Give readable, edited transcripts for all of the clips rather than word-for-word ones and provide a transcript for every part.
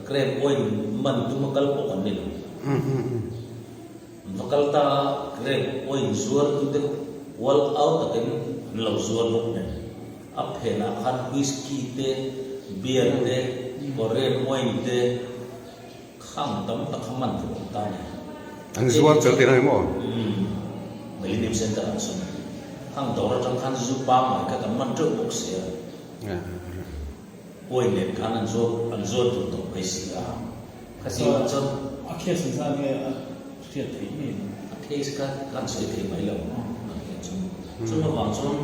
Grape wine man tuma kal pawh kan ni lo. An va kal ta a, grape wine zuartute ual au takin an lo zuar bawk nen. A phenah khan whisky te, beer te, Korean wine te khang tam tak kha man tur awm ta a ni. An zuar tel tihna ni maw? Umm, Millennium Centre ah sawn khang dawr atang khan zu pangngai kha kan man teuh bawk sia. Wine nen khan an zuar an zuar tur tawh mai si a. Khati ah chuan a case in zan nge a hriat theih ngei ang. A case kha kan sawi thei mai lo ang hian chuan chumi avang chuan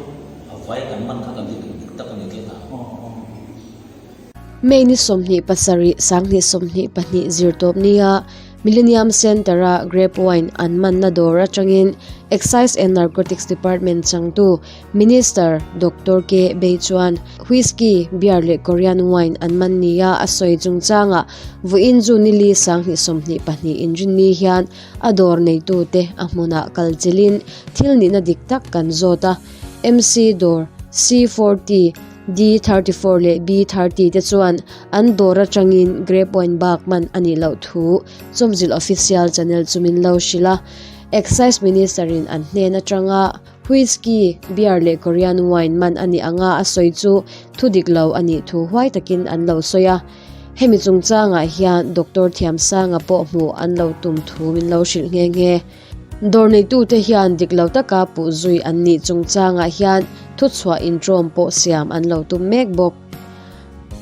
a vai kan man kha kan ti duh dik tak a ni tlat a. May ni 27 2022 zirtawp nia Millennium Centre-a Grape Wine an manna dawr atangin Excise and Narcotics Department changtu Minister Doctor K Bei chuan Whisky, Beer leh Korean Wine an man nia a sawi chungchangah vawiin June ni li 2022 inrinni hian a dawr neitute a hmunah kal chilhin thil nihna dik tak kan zawt a. MC dawr C40, D34 leh B30 te chuan an dawr atangin Grape Wine bak man a nih loh thu Chawmzilh Official Channel chu min lo hrilh a. Excise Minister in an hnen atanga Whisky, Beer leh Korean Wine man a nih anga a sawi chu thu dik lo a nih thu huai takin an lo sawi a. Hemi chungchangah hian Doctor Thiamsanga pawh hmuh an lo tum thu min lo hrilh nghe nghe. Dawr neitute hian dik lo taka puh zui an nih chungchangah hian thuchhuah intrawm pawh siam an lo tum mek bawk.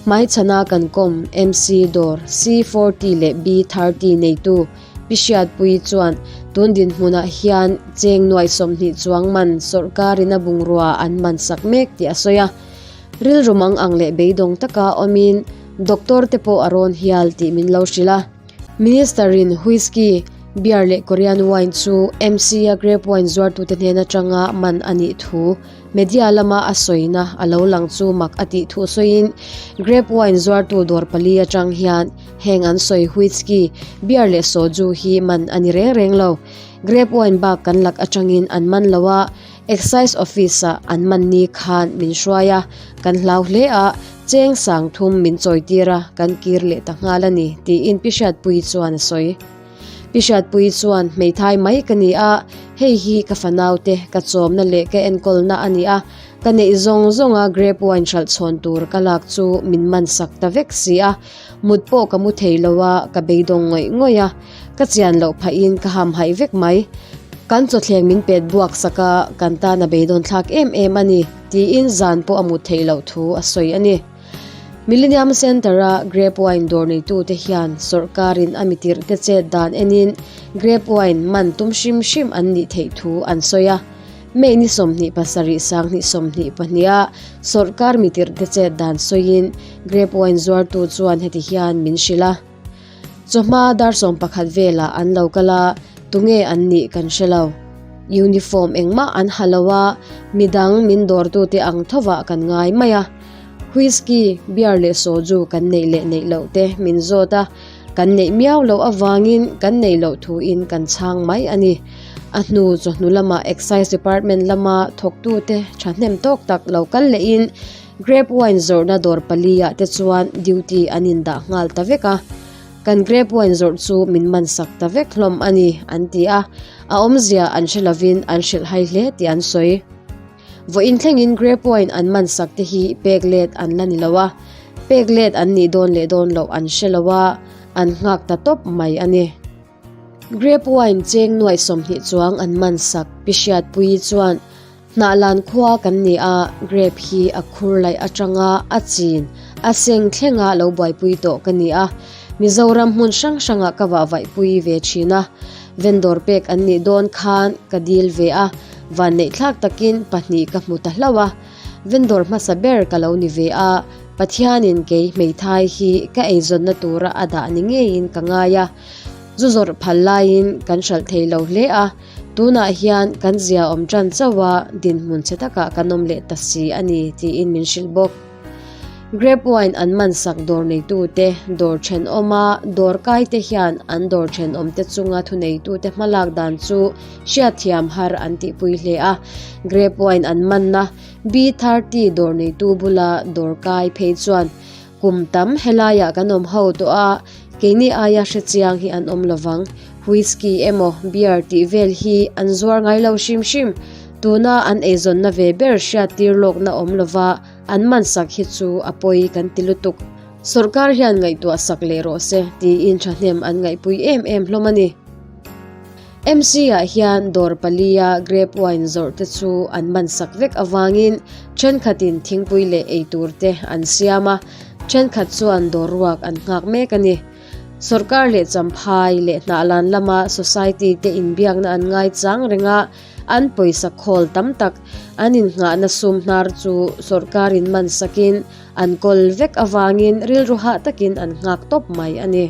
Hmaichhana kan kawm MC dawr C40 leh B30 neitu Pi Hriatpuii chuan tun dinhmunah hian cheng nuai 20 chuang man sawrkarin a bungrua an man sak mek tih a sawi a. Rilru mang ang leh beidawng taka awmin doctor te pawh a rawn hial tih min lo hrilh a. Minister-in Whisky, Beer leh Korean Wine chu MC-a Grape Wine zuartute hnen atanga man a nih thu media lama a sawina a lo lang chu mak a tih thu sawiin Grape Wine zuartu dawr pali atang hian heng an sawi Whisky, Beer leh Soju hi man a ni reng reng lo. Grape Wine bak kan lak atangin an man lo a, Excise Office-ah an man ni khan min hruai a, kan hlau hle a, cheng sang thum min chawitir a, kan kir leh ta nghal a ni, tiin Pi Hriatpuii chuan a sawi. Pi Hriatpuii chuan, Hmeithai mai ka ni a, hei hi ka fanaute ka chawmna leh ka enkawlna a ni a, ka neih zawng zawnga grape wine hralh chhawn tur ka lak chu min man sak ta vek si a, mut pawh ka mu thei lo a, ka beidawng ngawih ngawih a. Ka chian loh phahin ka hamhaih vek mai. Kan chawthleng min pet buak sak a, kan tan a beidawn thlak em em a ni, tiin zan pawh a mut theih loh thu a sawi a ni. Millennium Centre-a Grape Wine dawr neitute hian sawrhkarin a mitirh te chet dan enin Grape Wine man tum hrim hrim an nih theih thu an sawi a. May ni 27 2022 a sawrhkar mitirh te chet dan sawiin Grape Wine zuartu chuan heti hian min hrilh a. Chawhma dar 11 velah an lo kal a, tunge an nih kan hre lo. Uniform engmah an ha lo a, midang min dawrtute ang thovah kan ngai mai a. Whisky, beer leh soju kan neih leh neih loh te min zawt a, kan neih miau loh avangin kan neih loh thuin kan chhang mai a ni. A hnu chawhnu lamah Excise Department lama thawktute thahnem tawk tak lo kal lehin Grape wine zawrhna dawr pali ah te chuan duty an indah nghal ta vek a, kan grape wine zawrh chu min man sak ta vek hlawm a ni, an ti a, a awmzia an hre lovin an hrilh hai hle tih an sawi. Vawiin thlengin grape wine an man sak te hi pek let an la ni lo a, pek let an nih dawn leh dawn loh an hre lo a, an nghak ta tawp mai a ni. Grape wine cheng nuaih 20 chuang an man sak, Pi Hriatpuii chuan Hnahlan khua kan ni a, grape hi a khur laih atanga a chin, a seng thlenga lo buaipui tawh ka ni a, Mizoram hmun hrang hrangah ka vahvaihpui ve thin a, vendor pek an nih dawn khan ka dil ve a, vanneihthlak takin pahnih ka hmu ta hlauh a, vendor hmasa ber ka lo ni ve a, Pathianin kei hmeithai hi ka eizawnna tura a dah ni ngeiin ka ngai a, zu zawrh phal laiin kan hralh thei lo hle a. Tunah hian kan zia awm tan chauh a, dinhmun chhe takah kan awm leh ta si a ni, tiin min hrilh bawk. Grape wine an man sak dawr neitute, dawr thenawma dawr kaite hian an dawr thenawmte chunga thuneitute hmalak dan chu hriatthiam har an tihpui hle a. Grape wine an manna B30 dawr neitu bula dawr kai phei chuan. Kum tam helaiah kan awm ho tawh a, keini aia hrechiang hi an awm lovang. Whisky emaw beer tih vel hi an zuar ngai lo hrim hrim. Tuna an eizawnna ve ber hriattir lawkna awm lova an mansak hi chu a pawi kan ti lutuk. Sorkar hian ngaihtuah sak leh rawh se tiin thahnem an ngaihpui em em hlawm a ni. MC-ah hian dawr palia grape wine zawrh te chu an man sak vek avangin thenkhatin thingpui leh eitur te an siam a, thenkhat chuan dawr ruak an nghak mek a ni. Sorkar leh Champhai leh Hnahlan lama society te inbiakna an ngaichang reng a, an pawisa khawl tam tak an innghahna sum hnar chu sorkarin man sakin an kawl vek avangin rilru hah takin an nghak tawp mai a ni.